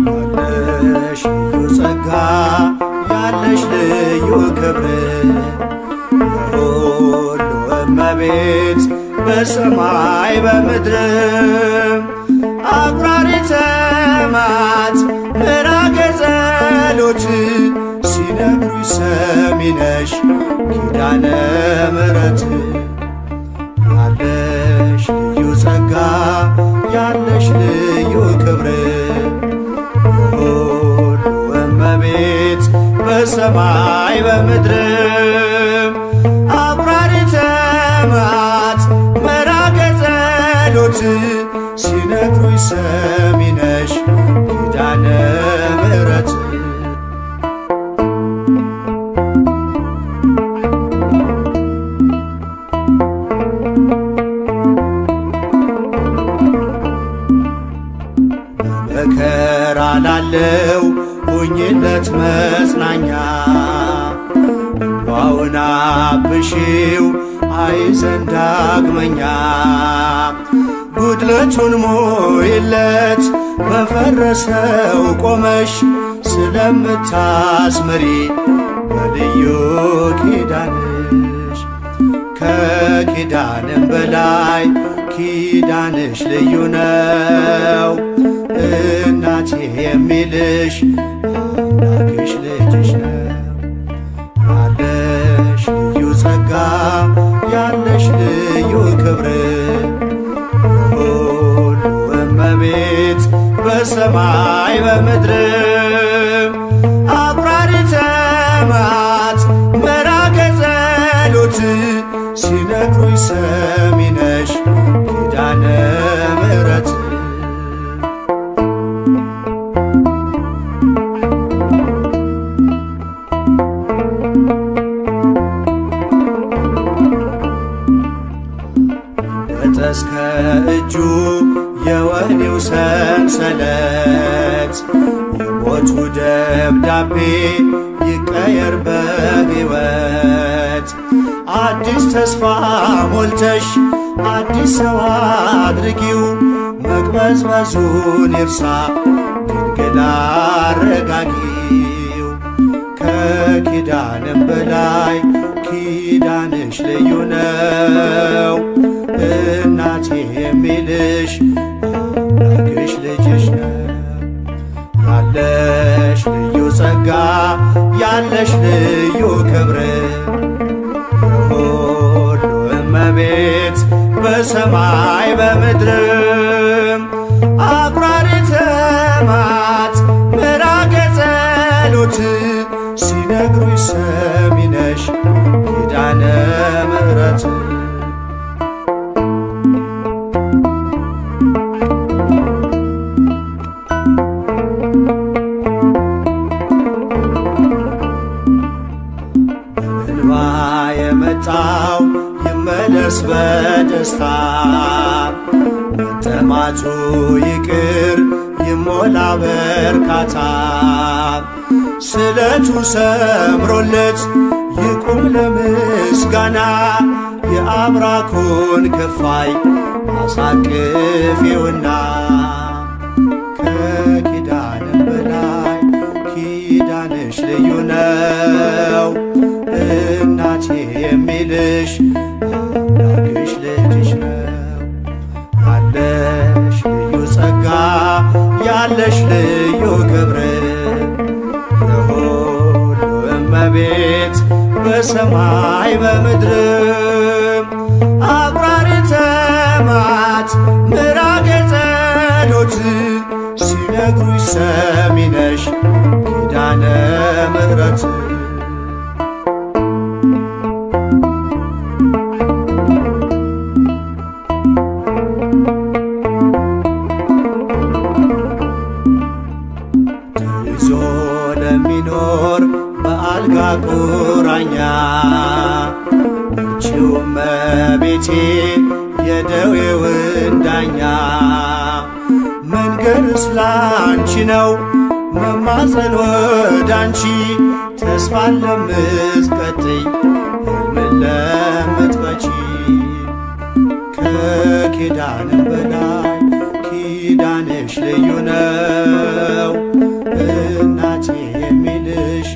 ያለሽ ልዩ ጸጋ፣ ያለሽ ልዩ ክብር፣ የሁሉ እመቤት በሰማይ በምድር፣ አቁራሪ ተማት ምራገ ጸሎት ሲነግሩኝ ሰሚነሽ ኪዳነ ምሕረት። ያለሽ ልዩ ጸጋ፣ ያለሽ ልዩ ክብር፣ የሁሉ እመቤት በሰማይ በምድር፣ አቁራሪ ተማት መራገ ጸሎት ሲነግሩኝ ሰሚነሽ ኪዳነ ምሕረት። በመከራ ላለው ሁኝለት መጽናኛ፣ እንባውን አብሺው አይዘን ዳግመኛ። ጉድለቱን ሙይለት በፈረሰው ቆመሽ፣ ስለምታስምሪ በልዩ ኪዳንሽ። ከኪዳንም በላይ ኪዳንሽ ልዩ ነው። እናቴ የሚልሽ አምላክሽ ልጅሽ ነው። ያለሽ ልዩ ጸጋ፣ ያለሽ ልዩ ክብር፣ የሁሉ እመቤት በሰማይ በምድር፣ አቁራሪ ተማት መራገ ጸሎት ሲነግሩኝ ሰሚነሽ ኪዳነ ምሕረት። በጠስ ከእጁ የወህኒው ሰንሰለት፣ የሞቱ ደብዳቤ ይቀየር በሕይወት። አዲስ ተስፋ ሞልተሽ አዲስ ሰው አድርጊው፣ መቅበዝበዙን ይርሳ ድንግል አረጋጊው። ከኪዳንም በላይ ኪዳንሽ ልዩ ነው። እናቴ የሚልሽ አምላክሽ ልጅሽ ነው። ያለሽ ልዩ ጸጋ፣ ያለሽ ልዩ ክብር፣ የሁሉ እመቤት በሰማይ በምድርም፣ አቁራሪ ተማት ምራገ ጸሎት ሲነግሩኝ ሰሚነሽ ኪዳነ ምሕረት። በእንባ የመጣው ይመለስ በደስታ፣ መጠማቱ ይቅር ይሞላ በርካታ። ስለቱ ሰምሮለት ይቁም ለምስጋና፣ የአብራኩን ክፋይ አሳቅፊውና። ከኪዳንም በላይ ኪዳንሽ ልዩ ነው። እናቴ የሚልሽ አምላክሽ ልጅሽ ነው። ያለሽ ልዩ ጸጋ፣ ያለሽ ልዩ ክብር፣ የሁሉ እመቤት በሰማይ በምድርም፣ አቁራሪ ተማት ምራገ ጸሎት ሲነግሩኝ ሰሚነሽ ኪዳነ ምሕረት። ቁራኛ እርቺው እመቤቴ የደዌውን ዳኛ መንገድ ስላንቺ ነው መማፀን ወዳንቺ ተስፋን ለምትቀጥይ ሕልምን ለምትፈቺ ከኪዳንም በላይ ኪዳንሽ ልዩ ነው እናቴ የሚልሽ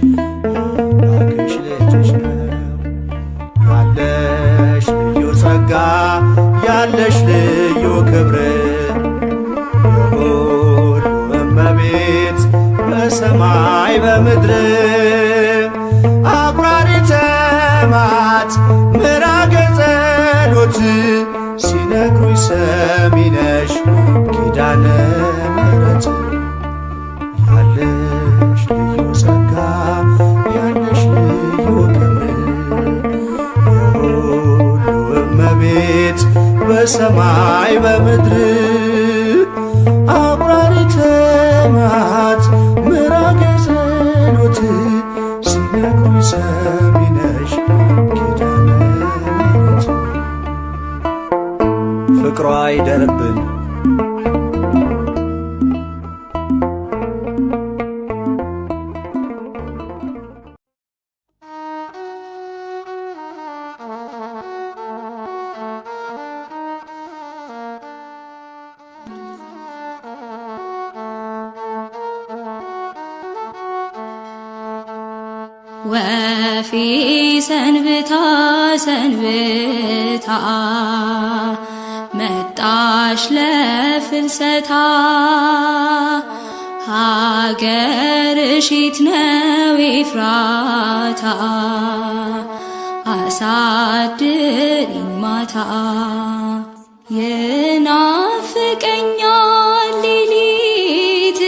አምላክሽ ልጅሽ ነው። ያለሽ ልዩ ጸጋ ያለሽ ልዩ ክብር የሁሉ እመቤት በሰማይ በምድር አቁራሪተ መዓት ምራገ ጸሎት ሲነግሩኝ ሰሚነሽ ኪዳነ ምሕረት ያለሽ ልዩ ጸጋ ያለሽ ልዩ ክብር የሁሉ እመቤት በሰማይ በምድር አቁራሪተ መዓት ምራገ ጸሎት ሲነግሩኝ ሰሚነሽ ኪዳነ ምሕረት ፍቅሯ ይደርብን። ወፊ ሰንብታ ሰንብታ መጣሽ ለፍልሰታ ሀገርሽት ነው ኤፍራታ አሳድሪኝ ማታ ይናፍቀኛል ሌሊት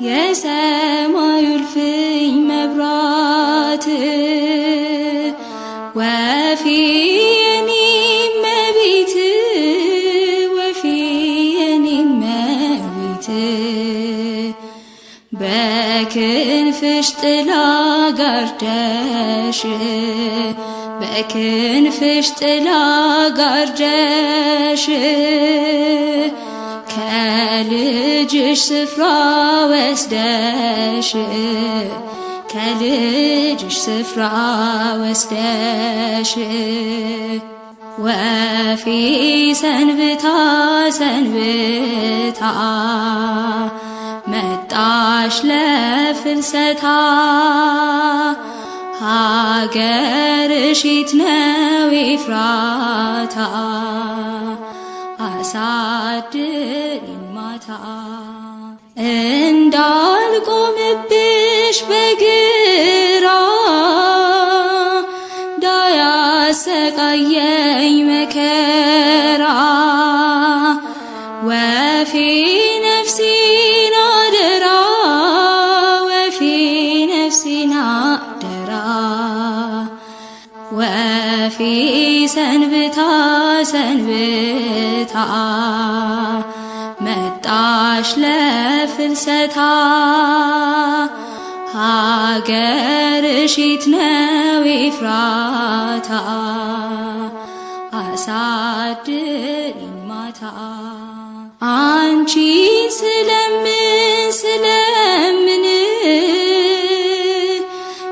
የሰማዩ እልፍኝ መብራት ወፌ የኔ እመቤት ወፌ የኔ እመቤት በክንፍሽ ጥላ ጋርደሽ በክንፍሽ ጥላ ጋርደሽ ከልጅሽ ስፍራ ወስደሽ ከልጅሽ ስፍራ ወስደሽ ወፊ ሰንብታ ሰንብታ መጣሽ ለፍልሰታ ሀገርሽት ነው ኤፍራታ አሳድሪኝ ማታ እንዳልቆምብሽ በግራ ዳያሰቃየኝ መከራ ወፌ ነፍሴን አደራ ወፌ ነፍሴን አደራ ወፌ ሰንብታ ሰንብታ መጣሽ ለፍልሰታ ሀገርሽት ነው ኤፍራታ አሳድሪኝ ማታ አንቺን ስለምን ስለምን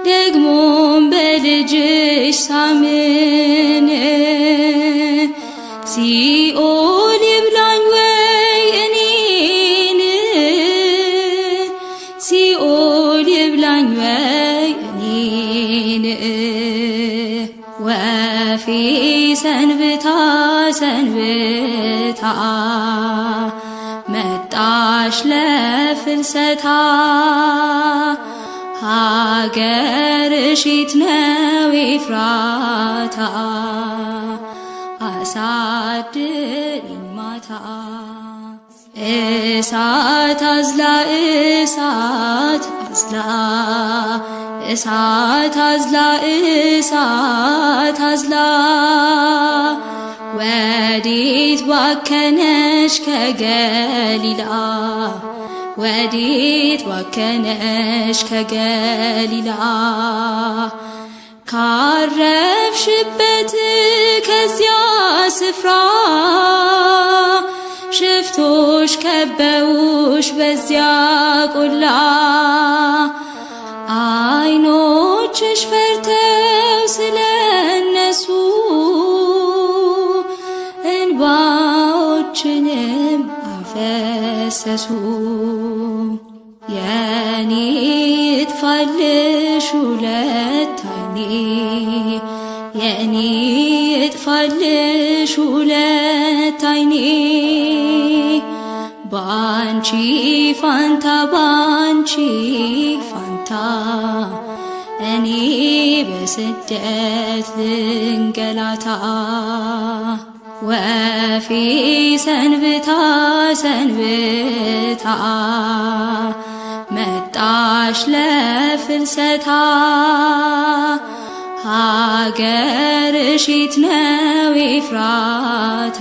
ደግሞም በልጅሽ ሳምን ሲኦል ይብላኝ ወይ እኔን ሲኦል ይብላኝ ወይ እኔን ወፌ ሰንብታ ሰንብታ መጣሽ ለፍልሰታ ሀገርሽት ነው ኤፍራታ አሳድሪኝ ማታ እሳት አዝላ እሳት አዝላ እሳት አዝላ እሳት አዝላ ወዴት ባከነሽ ከገሊላ ወዴት ባከነሽ ከገሊላ ካረፍሽበት ከዚያ ስፍራ ሽፍቶች ከበውሽ በዚያ ቆላ አይኖችሽ ፈርተው ስለነሱ እንባዎችንም አፈሰሱ። የኔ ይጥፋልሽ ሁለት ዓይኔ የኔ ይጥፋልሽ ሁለት ዓይኔ ባንቺ ፋንታ ባንቺ ፋንታ እኔ በስደት ልንገላታ። ወፌ ሰንብታ ሰንብታ መጣሽ ለፍልሰታ ሀገርሽ የት ነው ኤፍራታ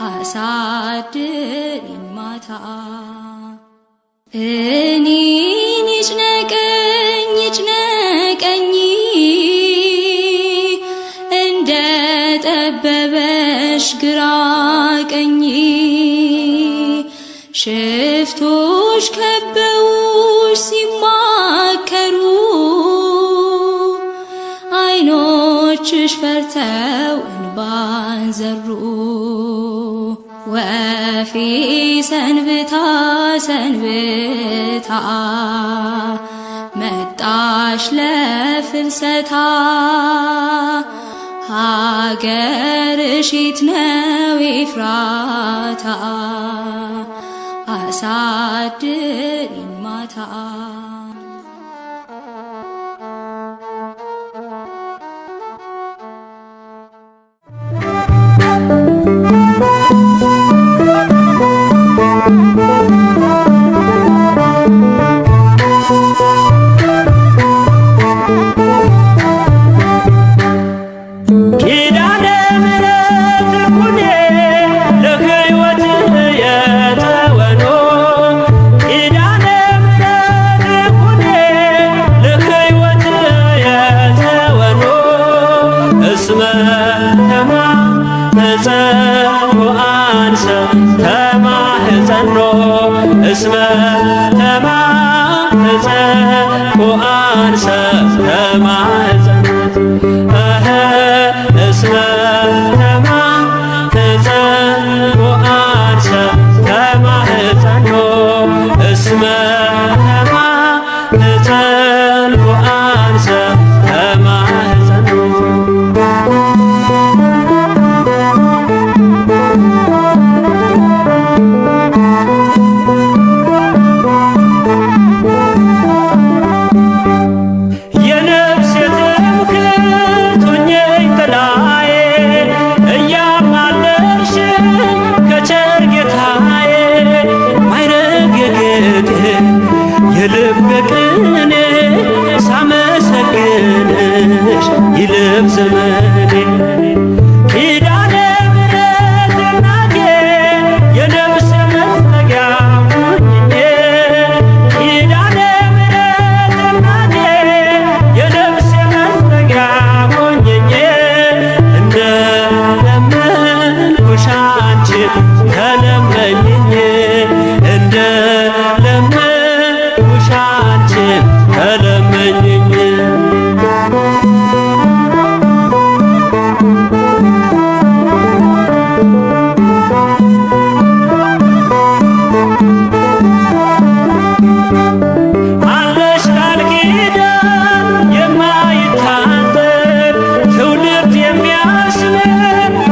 አሳድሪኝ ማታ። እኔን ይጭነቀኝ ይጭነቀኝ እንደ ጠበበሽ ግራ ቀኝ ሽፍቶች ከበውሽ ሲማከሩ አይኖችሽ ፈርተው እንባን ዘሩ። ወፌ ሰንብታ ሰንብታ መጣሽ ለፍልሰታ ሀገርሽ የት ነው ኤፍራታ አሳድሪኝ ማታ። ኪዳነ ምሕረት ኩኔ ለሕይወት የተወኖ ኪዳነ ምሕረት ኩኔ ለሕይወት የተወኖ እስመ ተማኅፀንኩ አንሰ ተማኅፀኖ እስመ ተማኅፀንኩ አንሰ ተማኅፀኖ እህ እስመ ተማኅፀንኩ አንሰ ተማኅፀኖ እስመ ተማኅፀንኩ አንሰ ተማኅፀኖ። የነፍሴ ትምክህት ሁኚኝ ጥላዬ እያማለድሽኝ ከቸር ጌታዬ ማይረግ የጌጤ የልብ ቅኔ ሳመሰግንሽ ይለፍ ዘመኔ። ኪዳነ ምሕረት እናቴ የነፍስ መጠጊያ ሁኚኝ ኪዳነ ምሕረት እናቴ የነፍስ መጠጊያ ሁኚኝ እንደ ለመንኩሽ አንቺን ተለመኝኝ እንደ ለመንኩሽ አንቺን ተለመኝኝ። አለሽ ቃል ኪዳን የማይታጠፍ ትውልድ የሚያስምር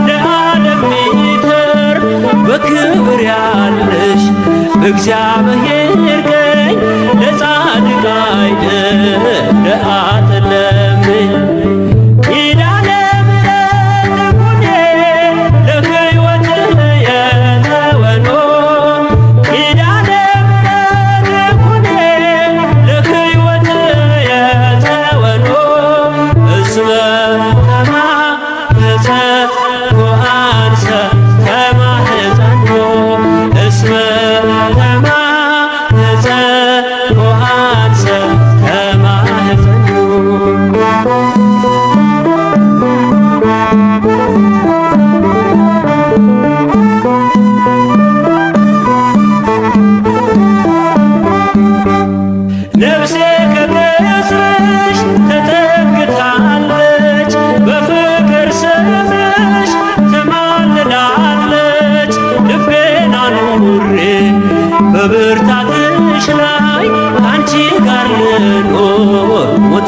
ለዓለም የሚተርፍ በክብር ያለሽ በእግዚአብሔር ቀኝ ለጻድቅ አይደል ለኃጥእ ለምኝ። ኪዳነ ምሕረት ኩኔ ለሕይወት የተወኖ ኪዳነ ምሕረት ኩኔ ለሕይወት የተወኖ እስመ ተማኅፀንኩ አንሰ ተማኅፀኖ እስመ ተማ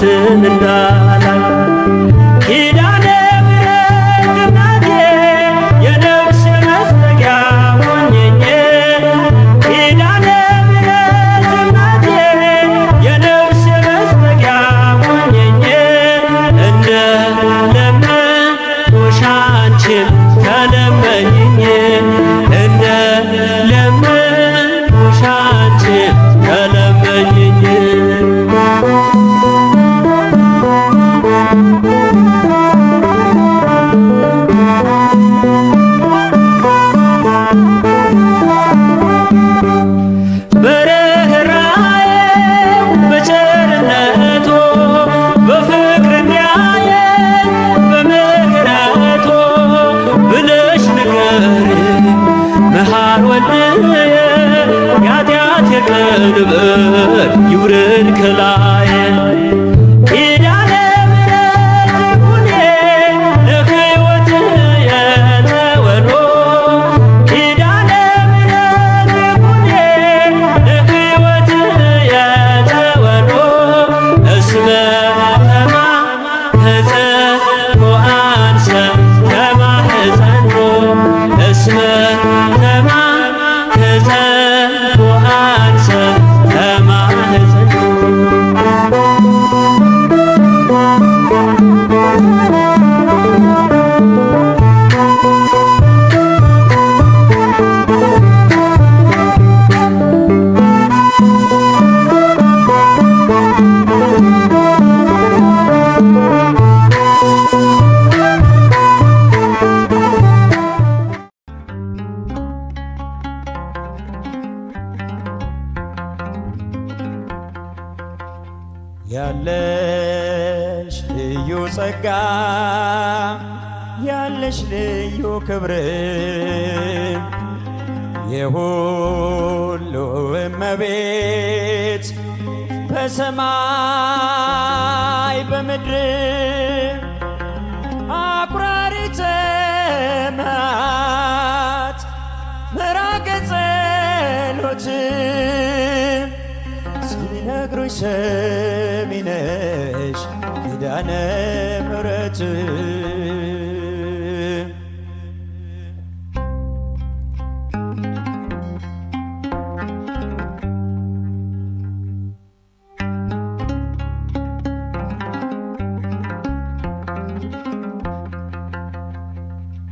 ሞትን እንዳላይ ኪዳነ ምሕረት እናቴ የነፍስ መጠጊያ ሁኚኝ። ኪዳነ ምሕረት እናቴ የነፍስ መጠጊያ ሁኚኝ። እንደ ለመንኩሽ አንቺም ተለመኝኝ፣ እንደ ለመንኩሽ አንቺም ተለመኝኝ። በርኅራኄው በቸርነቱ በፍቅር እንዲያየን በምሕረቱ ብለሽ ንገሪኝ መሐር ወልድየ፣ የኃጢአቴ ቀንበር ይውረድ ከላዬ። ኪዳነ ምሕረት ኩኔ ለሕይወት የተወኖ፣ ኪዳነ ምሕረት ኩኔ ለሕይወት የተወኖ፣ እስመ ተማኅፀንኩ አንሰ ተማኅፀንኩ፣ እስመ ተማኅፀንኩ አንሰ ተማኅፀንኩ። ያለሽ ልዩ ጸጋ፣ ያለሽ ልዩ ክብር፣ የሁሉ እመቤት በሰማይ በምድር፣ አቁራሪተ መዓት ምራገ ጸሎት፣ ሲነግሩኝ ሰሚነሽ ኪዳነ ምሕረት።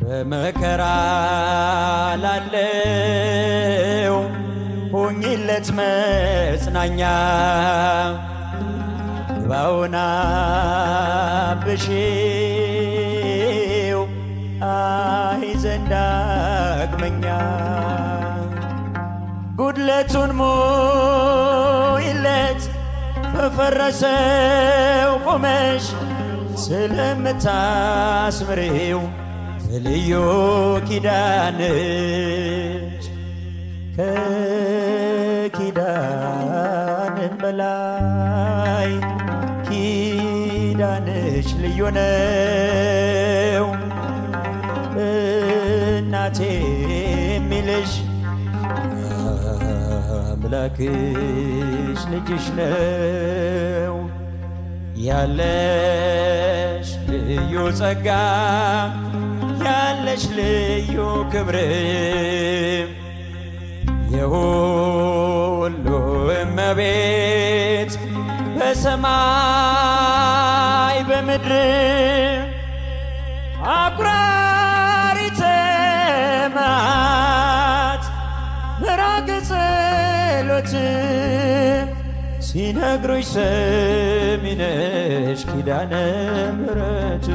በመከራ ላለው ሆኝለት መጽናኛ፣ ባውና ብሺው አይ ዘንድ ዳግመኛ ጉድለቱን ሙይለት፣ በፈረሰው ቆመሽ ስለምታስምሬው በልዩ ኪዳንሽ፣ ከኪዳንም በላይ ኪዳንሽ ልዩ ነው። እናቴ የሚልሽ አምላክሽ ልጅሽ ነው። ያለሽ ልዩ ጸጋ፣ ያለሽ ልዩ ክብር፣ የሁሉ እመቤት በሰማይ በምድር፣ አቁራሪተ መዓት ምራገ ጸሎት፣ ሲነግሩኝ ሰሚነሽ ኪዳነ ምሕረት።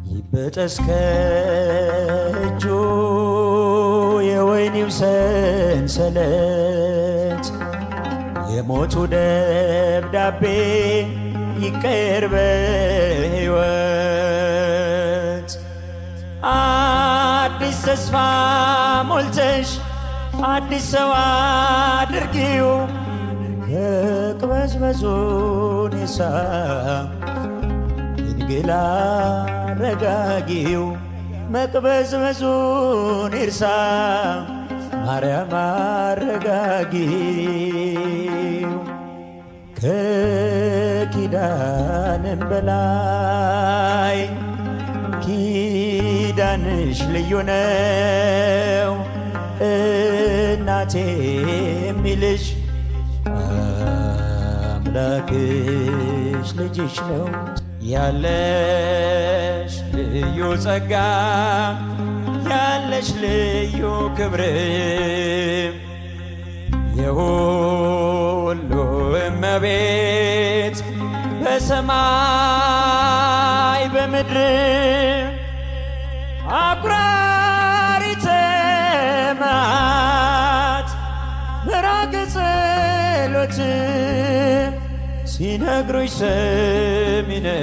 ይበጠስ ከእጁ የወይኒው ሰንሰለት፣ የሞቱ ደብዳቤ ይቀየር በሕይወት። አዲስ ተስፋ ሞልተሽ አዲስ ሰው አድርጊው። መቅበዝበዙን ይርሳ፣ ድንግል አረጋጊው መቅበዝበዙን ይርሳ፣ ማርያም አረጋጊው። ከኪዳንም በላይ ኪዳንሽ ልዩ ነው፣ እናቴ የሚልሽ አምላክሽ ልጅሽ ነው። ያለሽ ልዩ ጸጋ፣ ያለሽ ልዩ ክብር፣ የሁሉ እመቤት በሰማይ በምድር፣ አኩራሪ ተማት ምራቅ ጸሎት ሲነግሩሽ ሰሚነሽ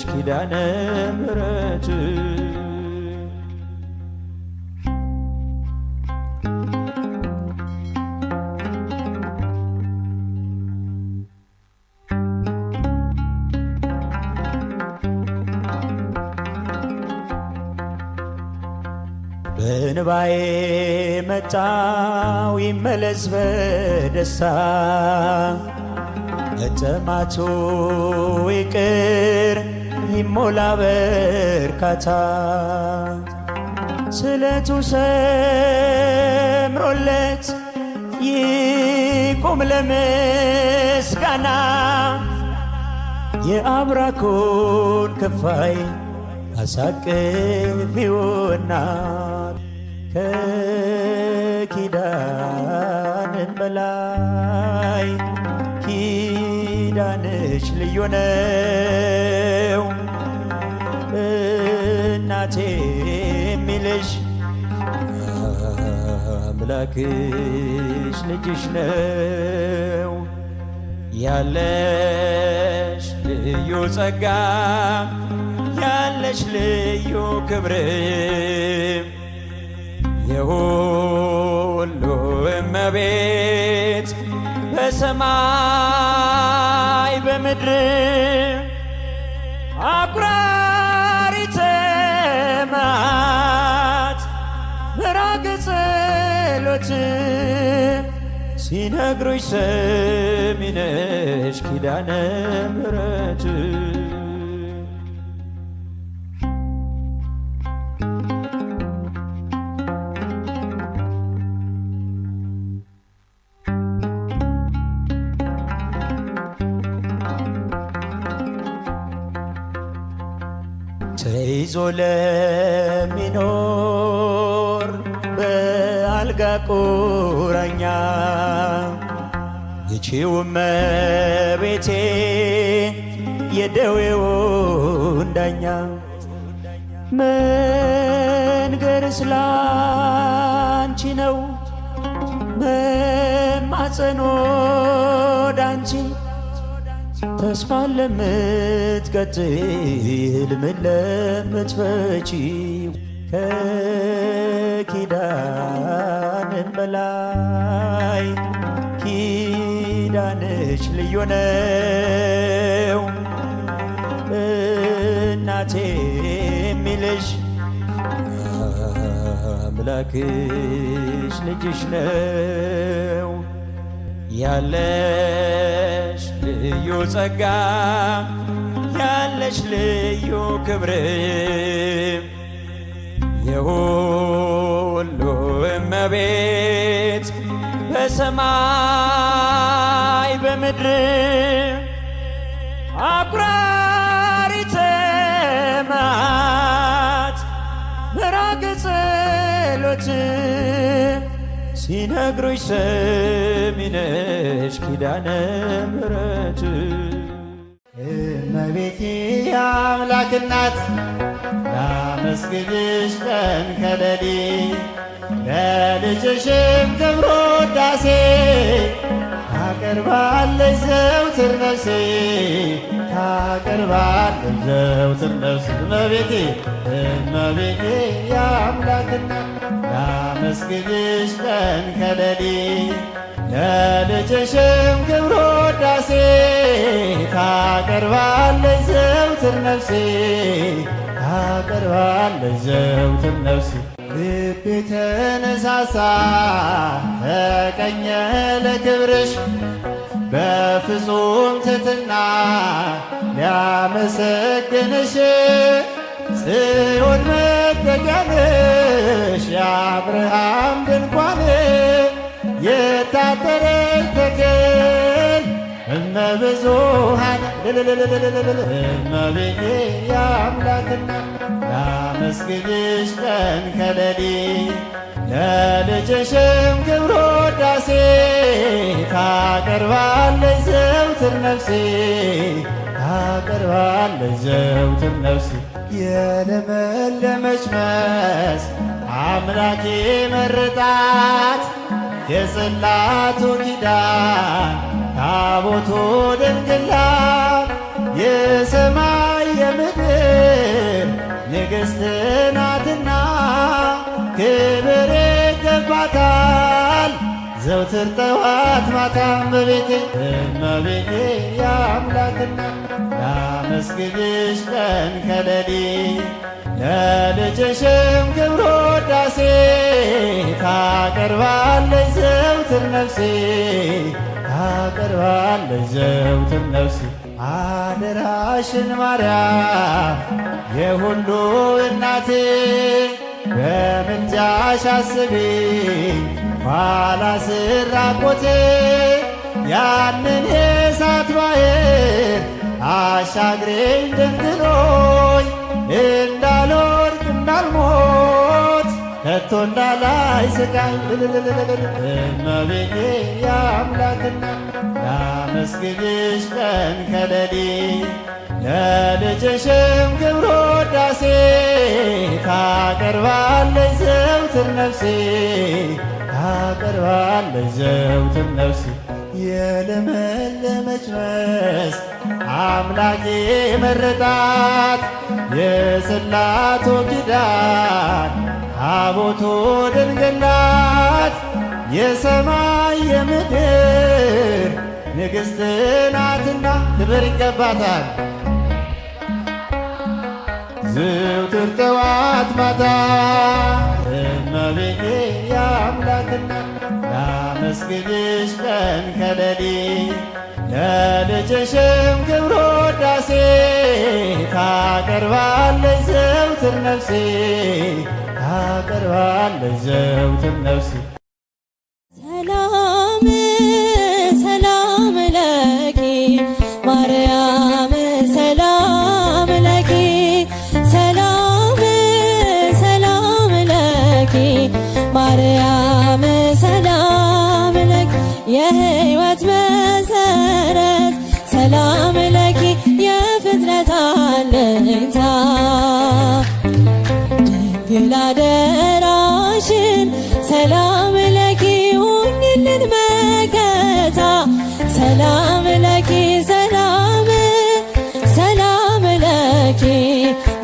ኪዳነ ምሕረት። በእንባዬ መጣው ይመለስ በደስታ፣ መጠማቱ ይቅር ይሞላ በርካታ፣ ስለቱ ሰምሮለት ይቁም ለምስጋና፣ የአብራኩን ክፋይ አሳቅፊውና። ከኪዳንም በላይ ኪዳንሽ ልዩ ነው፣ እናቴ የሚልሽ አምላክሽ ልጅሽ ነው። ያለሽ ልዩ ጸጋ፣ ያለሽ ልዩ ክብር፣ የሁሉ እመቤት በሰማይ በምድር፣ አኩራሪ ተማት ምራቅ ጸሎት ሲነግሩሽ ሰሚነሽ ኪዳነ ምሕረት። ተይዞ ለሚኖር በአልጋ ቁራኛ፣ ይቺው እመቤቴ የደዌውን ዳኛ፣ መንገር ስላንቺ ነው መማፀን ወዳንቺ፣ ተስፋን ለምትቀጥል ሕልምን ለምትፈቺ፣ ከኪዳንም በላይ ኪዳንሽ ልዩ ነው፣ እናቴ የሚልሽ አምላክሽ ልጅሽ ነው። ያለሽ ልዩ ጸጋ፣ ያለሽ ልዩ ክብር፣ የሁሉ እመቤት በሰማይ በምድር፣ አኩራሪ ተማት ምራቅ ጸሎት ሲነግሩሽ ሰሚነሽ ኪዳነ ምሕረት። እመቤቴ አምላክ እናት ላመስግንሽ ቀን ከሌሊት፣ ለልጅሽም ክብር ውዳሴ ታቀርባለች ዘውትር ነፍሴ፣ ታቀርባለች ዘውትር ነፍሴ። እመቤቴ፣ እመቤቴ የአምላክ እናት ላመስግንሽ ቀን ከሌሊት። ለልጅሽም ክብር ውዳሴ ታቀርባለች ዘውትር ነፍሴ ታቀርባለች ዘውትር ነፍሴ። ልቤ ተነሳሳ ተቀኘ ለክብርሽ በፍጹም ትሕትና ሊያመሰግንሽ ጽዮን መጠጊያ ነሽ የአብርሃም ድንኳን የታጠረች ተክል እመብዙኃን እመቤቴ የአምላክ እናት ላመስግንሽ ቀን ከሌሊት ለልጅሽም ክብር ውዳሴ ታቀርባለች ዘውትር ነፍሴ ታቀርባለች ዘውትር ነፍሴ። የለመለመች መስክ አምላኬ መረጣት የጽላቱ ኪዳን ታቦቱ ድንግላት የሰማይ የምድር ንግሥት ናትና ክብር ይገባታል ዘውትር ጠዋት ማታ እመቤቴ እመቤቴ የአምላክ እናት ላመስግንሽ ቀን ከሌሊት ለልጅሽም ክብር ውዳሴ ታቀርባለች ዘውትር ነፍሴ ታቀርባለች ዘውትር ነፍሴ። አደራሽን ማርያም የሁሉ እናቴ በምልጃሽ አስቢኝ ኋላ ስራቆቴ ያንን የእሳት ባሕር አሻግሬኝ ደንግሎኝ እንዳልወድቅ እንዳልሞት ከቶ እንዳላይ ስቃይ እመቤቴ የአምላክ እናት ላመስግንሽ ቀን ከሌሊት ለልጅሽም ክብር ውዳሴ ታቀርባለች ዘውትር ነፍሴ ታቀርባለች ዘውትር ነፍሴ። የለመለመች መስክ አምላኬ መረጣት የጽላቱ ኪዳን ታቦቱ ድንግል ናት የሰማይ የምድር ንግሥት ናትና ክብር ይገባታል ዘውትር ጠዋት ማታ እመቤቴ የአምላክ እናት ላመስግንሽ ቀን ከሌሊት ለልጅሽም ክብር ውዳሴ ታቀርባለች ዘውትር ነፍሴ ታቀርባለች ዘውትር ነፍሴ። ሰላም ሰላም ለኪ ማርያም ሰላም ለኪ ሰላም ሰላም ለኪ ማርያም ሰላም ለኪ የሕይወት መሰረት ሰላም ለኪ የፍጥረት አለኝታ ድንግል አደራሽን ሰላም ለኪ ሁኚልን መከታ ሰላም ለኪ ሰላም ሰላም ለኪ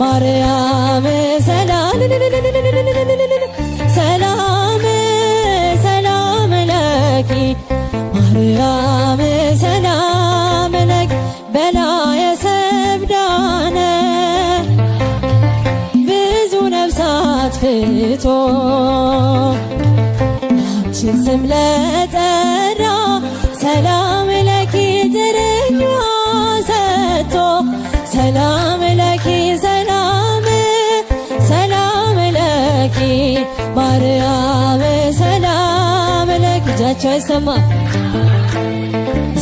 ማርያም ሰላም ሰላም ሰላም ለኪ ማርያም ሰላም ለኪ በላየ ሰብዳነ ብዙ ነፍሳት ፍቶ ያንቺን ስም ለጠራ ሰላም ለኪ ትርኛ ሰጥቶ ሰላም ለኪ ሰላም ሰላም ለኪ ማርያም ሰላም ለኪ እጃቸው አይሰማ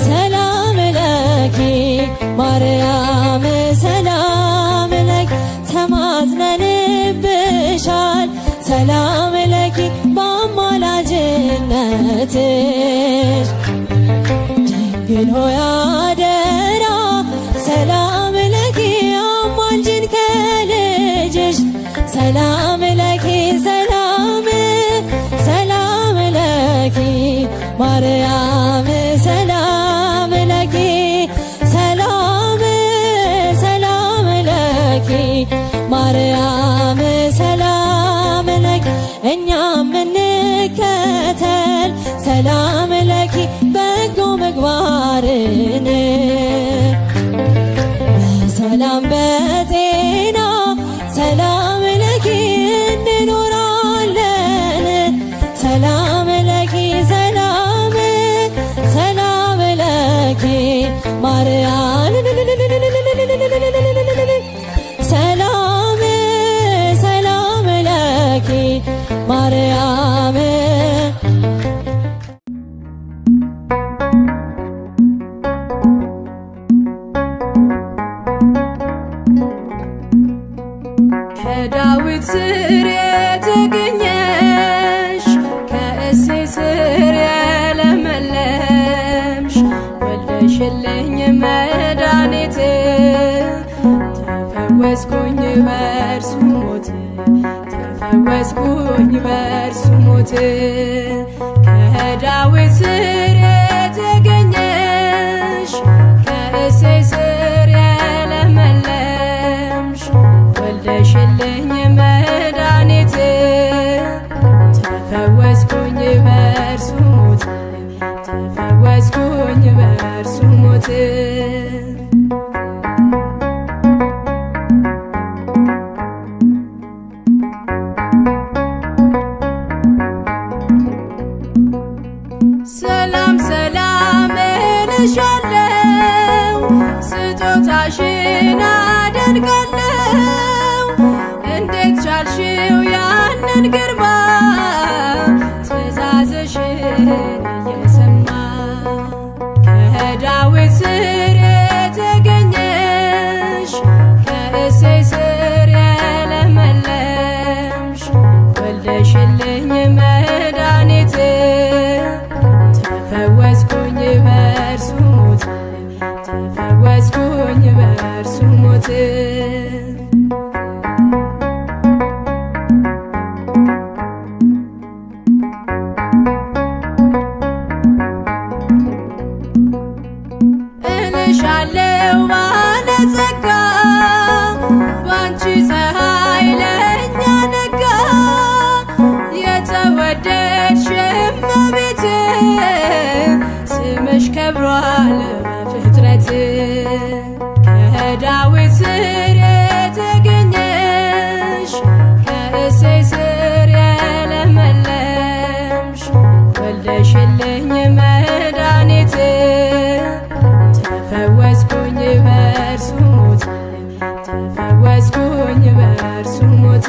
ሰላም ለኪ ማርያም ሰላም ለኪ ተማጽነንብሻል ሰላም ለኪ በአማላጅነትሽ ድንግል ሆይ አደራ ሰላም ለኪ አማልጅን ከልጅሽ ሰላም ለኪ ሰላም ሰላም ለኪ ማርያም ሰላም ለኪ ሰላም ሰላም ለኪ ማርያም ሰላም ለኪ እኛም እንከተል ሰላም ለኪ መድኃኒት ተፈወስኩኝ በእርሱ ሞት ተፈወስኩኝ በእርሱ ሞት ከዳዊት ስር የተገኘሽ ከእሴይ ስር የለመለምሽ ወልደሽልኝ መድኃኒት ተፈወስኩኝ በእርሱ ሞት ተፈወስኩኝ በእርሱ ሞት። ሰላም ሰላም እልሻለው ስጦታሽን አደንቃለው እንዴት ቻልሽው ያንን ግርማ ትእዛዝሽን እየሰማ ከዳዊት ስር የተገኘሽ ከእሴይ ስር የለመለምሽ ወልደሽልኝ መድኃኒት ተፈወስኩኝ በእርሱ ሞት ተፈወስኩኝ በእርሱ ሞት። እልሻለው ባለጸጋ ባንቺ ፀሐይ ለእኛ ነጋ የተወደድሽ እመቤት ስምሽ ከብሯል በፍጥረት ከዳዊት ስር የተገኘሽ ከእሴይ ስር የለመለምሽ ወልደሽልኝ መድኃኒት ተፈወስኩኝ በእርሱ ሞት ተፈወስኩኝ በእርሱ ሞት።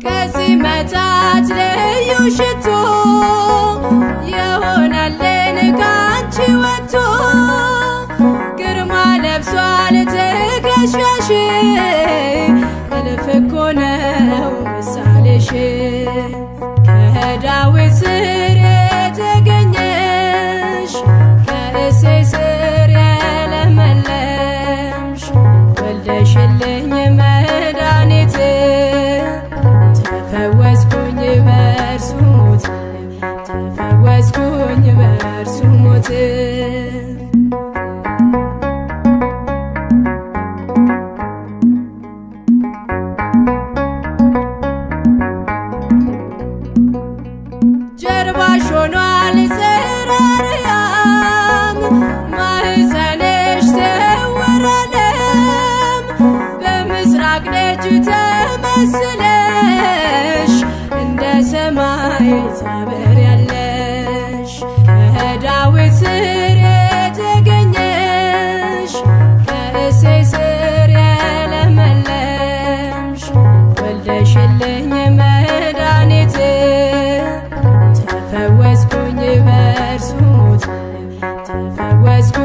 ከዚህ መታት ልዩ ሽቶ የሆነልን ካንቺ ወጥቶ ግርማ ለብሷል ትከሻሽ እልፍ እኮ ነው ምሳሌሽ ከዳዊት ስር የተገኘሽ ከእሴይ ስር የለመለምሽ ወልደሽልኝ መድኃኒት ተፈወስኩኝ በእርሱ ሞት ተፈወስኩኝ በእርሱ ሞት። ጀርባሽ ሆኗል ጽርሐ አርያም ማኅፀንሽ ስውር ዓለም በምስራቅ ደጅ ተመስለሽ እንደ ሰማይ ታበሪያለሽ ከዳዊት ስር የተገኘሽ ከእሴይ ስር የለመለምሽ ወልደሽልኝ መድኃኒት ተፈወስኩኝ በእርሱ ሞት ተፈወስኩኝ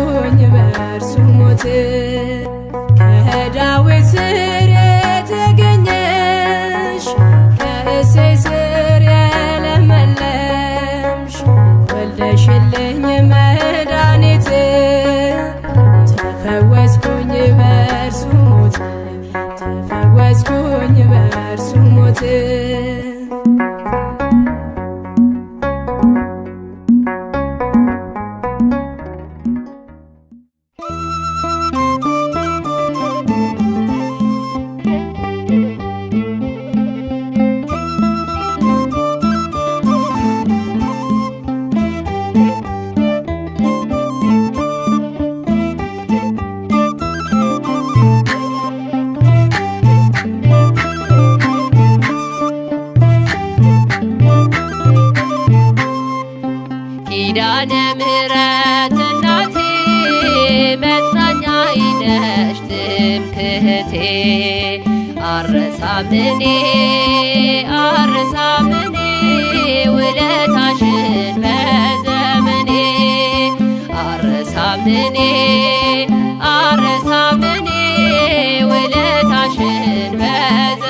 በእርሱ ሞት ከዳዊት ስር የተገኘሽ ከእሴይ ስር የለመለምሽ ወልደሽልኝ መድኃኒት ተፈወስኩኝ በእርሱ ሞት ተፈወስኩኝ በእርሱ ሞት። ኪዳነ ምሕረት እናቴ መጽናኛዬ ነሽ ትምክህቴ አረሳምኔ አረሳምኔ ውለታሽን በዘመኔ አረሳምኔ አረሳምኔ ውለታሽን በዘ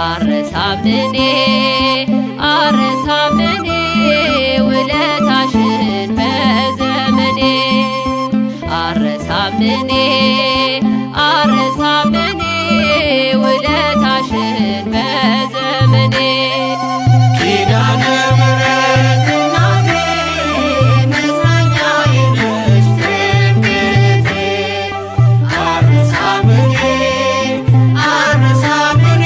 አረሳምኔ አረሳምኔ ውለታሽን በዘመኔ አረሳምኔ አረሳምኔ ውለታሽን በዘመኔ ኪዳነ ምሕረት እናቴ መጽናኛዬ ነሽ ትምክህቴ አረሳም እኔ አረሳም እኔ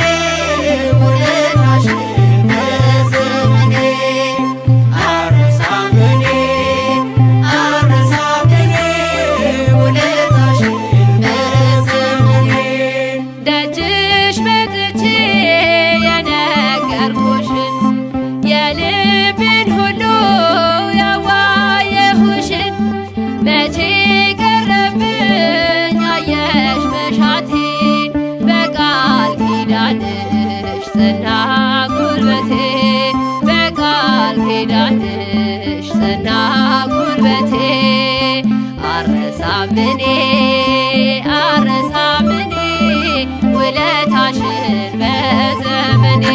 ውለታሽን በዘመኔ አረሳም እኔ አረሳም እኔ ውለታሽን በዘመኔ ደጅሽ መጥቼ የነገርኩሽን የልቤን ሁሉ ያዋየሁሽን መቼ ቀረብኝ አየሽ መሻቴ በቃል ኪዳንሽ ጸና ጉልበቴ በቃል ኪዳንሽ ጸና ጉልበቴ አረሳምኔ አረሳምኔ ውለታሽን በዘመኔ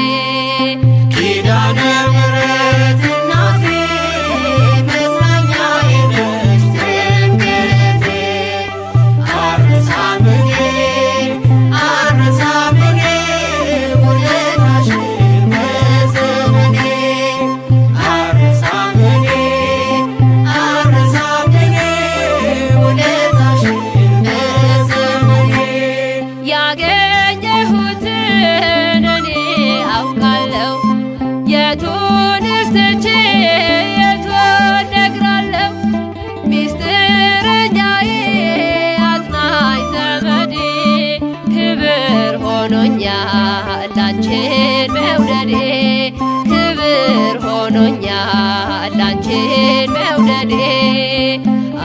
ኪዳነ ምሕረት እናቴ መጽናኛዬ ነሽ ትምክህቴ አረሳም እኔ አረሳም እኔ ውለታሽን በዘመኔ አረሳም እኔ አረሳም እኔ ውለታሽን በዘመኔ ያገኘሁትን እኔ አውቃለሁ የቱንስ ትቼ የቱን ነግራለሁ ሚስጥረኛዬ አጽናኝ ዘመዴ ክብር ሆኖኛል አንቺን መውደዴ ክብር ሆኖኛል አንቺን መውደዴ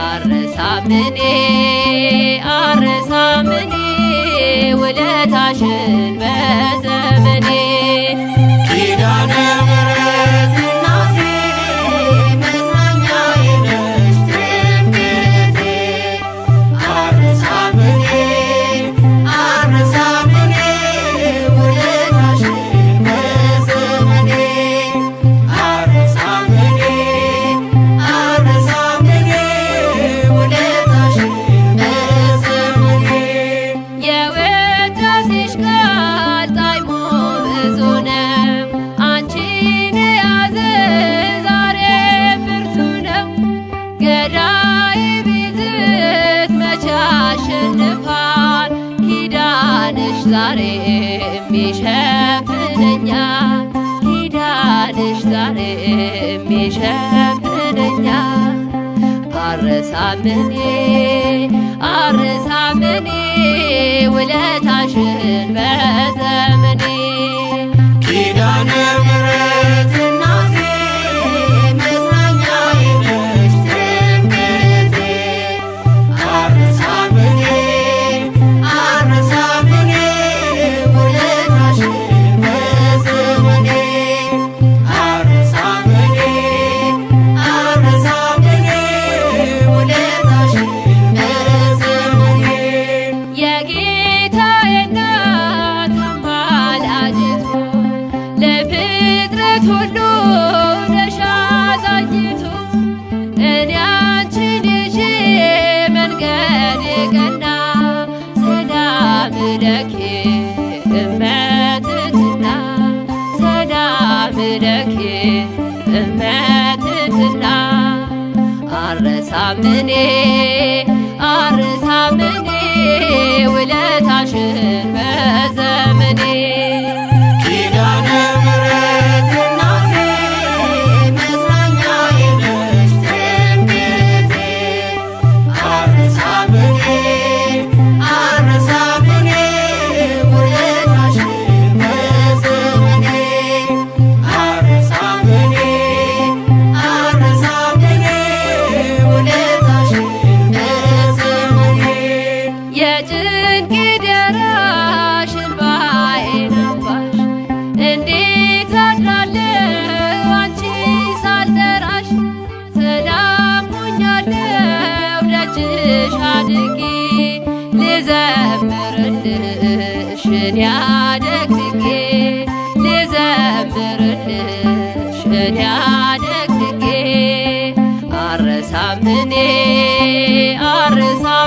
አረሳምኔ አረሳምኔ ውለታሽን በዘመኔ ኪዳነ ምሕረት እናቴ መጽናኛዬ ነሽ ትምክህቴ አረሳም እኔ አረሳም እኔ ውለታሽን በዘመኔ አረሳም እኔ አረሳም እኔ ውለታሽን በዘመኔ የውዳሴሽ ቃል ጣዕሙ ብዙ ነው። አንቺን የያዘ ዛሬ ብርቱ ነው። ገዳይ ቢዝት መቼ ያሸንፋል? ኪዳንሽ ዛሬም ይሸፍነኛል። ኪዳንሽ ዛሬም ይሸፍነኛል። አረሳምኔ አረሳምኔ ውለታሽን በዘመኔ ኪዳነ ምሕረት እናቴ መጽናኛዬ ነሽ ትምክህቴ አረሳም እኔ አረሳም እኔ ውለታሽን በዘመኔ አረሳም እኔ አረሳም እኔ ውለታሽን በዘመኔ የጌታዬ እናት አማላጅቱ ለፍጥረት ሁሉ ነሽ አዛኝቱ። እኔ አንቺን ይዤ መንገዴ ቀና ሰላም ለኪ እመትትና ሰላም ለኪ እመትትና አረሳምኔ አረሳምኔ ውለታሽን በዘመኔ ኪዳነ ምሕረት እናቴ መጽናኛዬ ነሽ ትምክህቴ አረሳም እኔ አረሳም እኔ ውለታሽን በዘመኔ አረሳም እኔ አረሳም እኔ ውለታሽን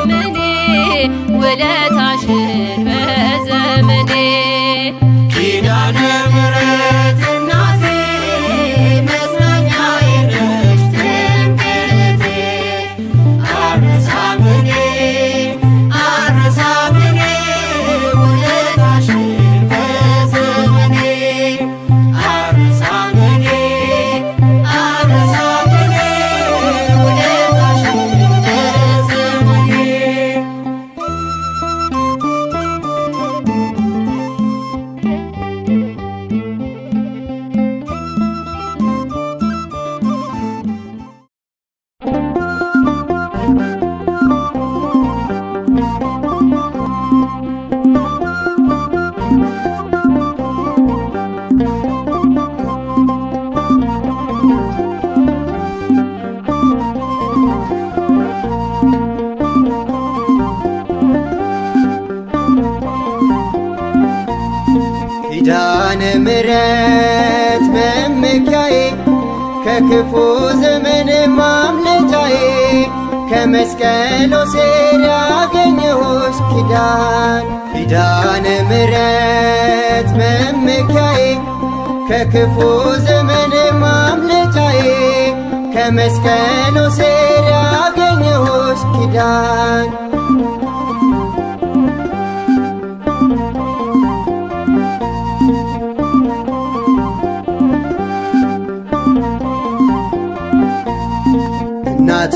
አረሳም እኔ ውለታሽን በዘመኔ። ኪዳነ ምሕረት እናቴ መጽናኛዬ ነሽ ትምክህቴ። አልረሳም እኔ፣ አልረሳም እኔ ውለታሽን በዘመኔ። አልረሳም እኔ፣ አልረሳም እኔ ውለታሽን በዘመኔ። ኪዳነ ምሕረት መመኪያዬ፣ ከክፉ ዘመን ማምለጫዬ፣ ከመስቀሉ ስር ያገኘሁሽ ኪዳን። ኪዳነ ምሕረት መመኪያዬ፣ ከክፉ ዘመን ማምለጫዬ፣ ከመስቀሉ ስር ያገኘሁሽ ኪዳን። እናቱ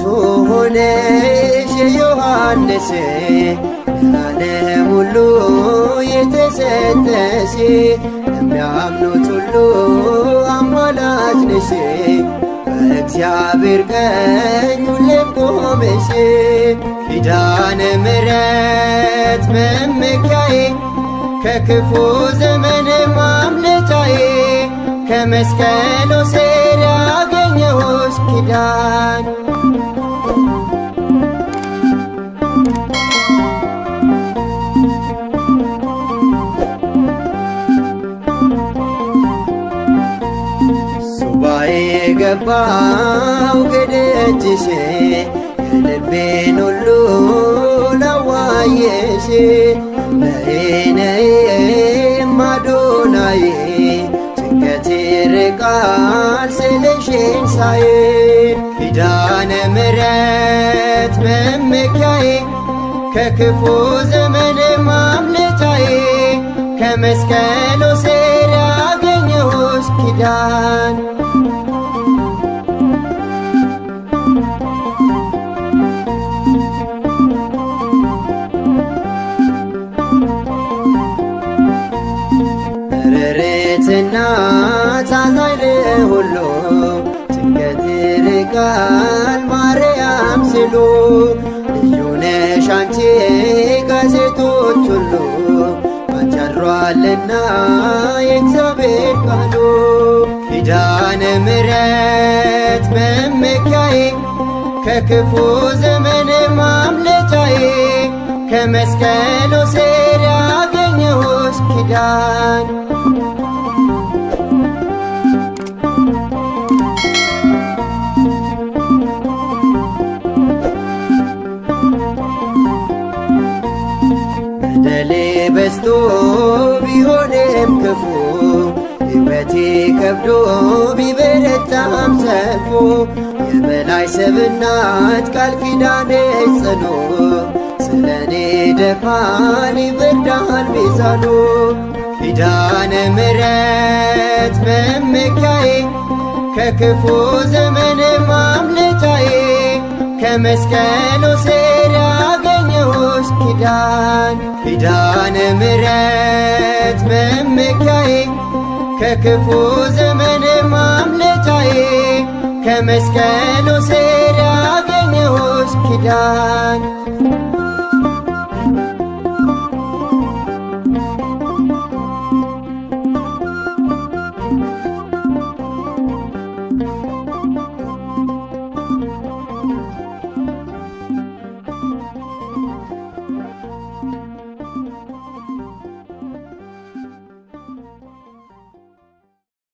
ሆነሽ የዮሐንስ፣ ለዓለም ሁሉ የተሰጠሽ፣ ለሚያምኑት ሁሉ አማላጅ ነሽ፣ በእግዚአብሔር ቀኝ ሁሌም ቆመሽ። ኪዳነ ምሕረት መመኪያዬ፣ ከክፉ ዘመን ማምለጫዬ፣ ከመስቀሉ ስር ያገኘሁሽ ኪዳን። ሱባኤ የገባው ከደጅሽ፣ የልቤን ሁሉ ላዋየሽ፣ ነይ ነይ ማዶናዬ፣ ጭንቀቴ ርቃል ስልሽን ሳይ። ኪዳነ ምሕረት መመኪያዬ፣ ከክፉ ዘመን ማምለጫዬ፣ ከመስቀሉ ስር ያገኘሁሽ ኪዳን። ርርትና ታዛኝ ለሁሉ፣ ጭንቀት ይርቃል ማርያም ሲሉ፣ ልዩ ነሽ አንቺ ከሴቶች ሁሉ፣ ባንቺ አድሯልና የእግዚአብሔር ቃሉ። ኪዳነ ምሕረት መመኪያዬ፣ ከክፉ ዘመን ማምለጫዬ፣ ከመስቀሉ ስር ያገኘሁሽ ኪዳን። በደሌ በዝቶ ቢሆንም ክፉ፣ ሕይወቴ ከብዶ ቢበረታም ሰልፉ፣ የበላይ ሰብናት ቃል ኪዳንሽ ጽኑ፣ ስለኔ ደፋን ይበርዳል ሚዛኑ። ኪዳነ ምሕረት መመኪያዬ፣ ከክፉ ዘመን ማምለጫዬ፣ ከመስቀሉ ስር ያገኘሁሽ ኪዳን። ኪዳነ ምሕረት መመኪያዬ፣ ከክፉ ዘመን ማምለጫዬ፣ ከመስቀሉ ስር ያገኘሁሽ ኪዳን።